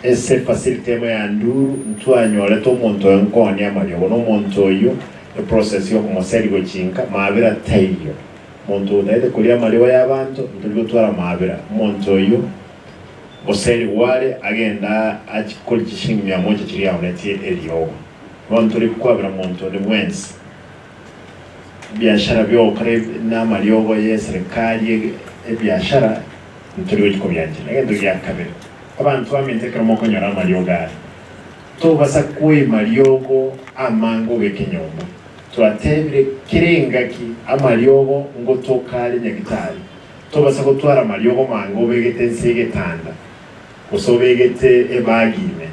Ase efacility emo ya Nduru ntwanyorete omonto oyo nkoonia amariogo, na omonto oyio eprocess yokomoseria gochinka maabera taiyo. Omonto otaete koria amariogo y'abanto ntori gotwara maabera. Omonto oyio goserigwa are agende achie koria chishilingi mia moja chiria aonetie eriogo. Bono ntori kwabera monto onde bwensi ebiashara biogokora namariogo y'eserekari ebiashara ntori gochia kobianchera. Egento gia kabere, abanto baminto ekero mokonyora amariogo aya, tobasa koima riogo amange obeke nyomba. Twatebire kera engaki amariogo ngotoka are nyagitari. Tobasa gotwara amariogo mange obegete nse egetanda, gose obegete ebagi ime.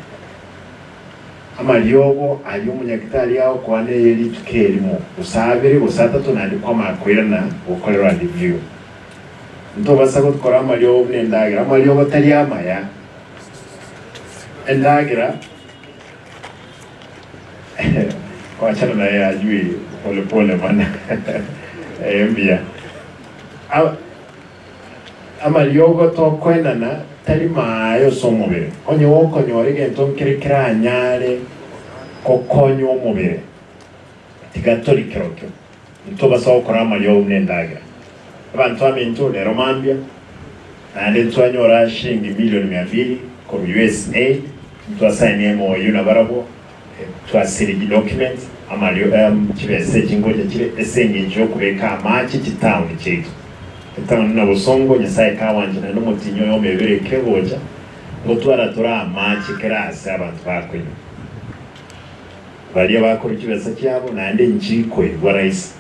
Amariogo aria omonyagitari agokoa neye rituko erimo, gose abere, gose atato naende kwamanya koirana gokorerwa review. Ntobasa gokora amariogo buna endagera. Amariogo tari amaya. Endagera kwachana naye ajui pole pole bana eh, mbuya. Amariogo tokoenana tari maaye ase omobere. Onye gokonyora egento nkere keranyare gokonya omobere, tiga tori kerokio. Ntobasa gokora amariogo buna endagera. Abanto baminto, rero mambia, naende ntwanyora shilingi milioni mia mbili korwa USA, ntwasainia MOU nabarabwo, twasirigi documents, amario chibesa echi ngocha chire ase engencho yokobeka amache chitown chiaito. Etown buna Bosongo, Nyasaye kawancha naende omotinyi oyomo ebere kegocha, ngotwara tore amache kera ase abanto bakoinywa. Baria bakorwa chibesa chiabo naende nchikoigwa rahisi.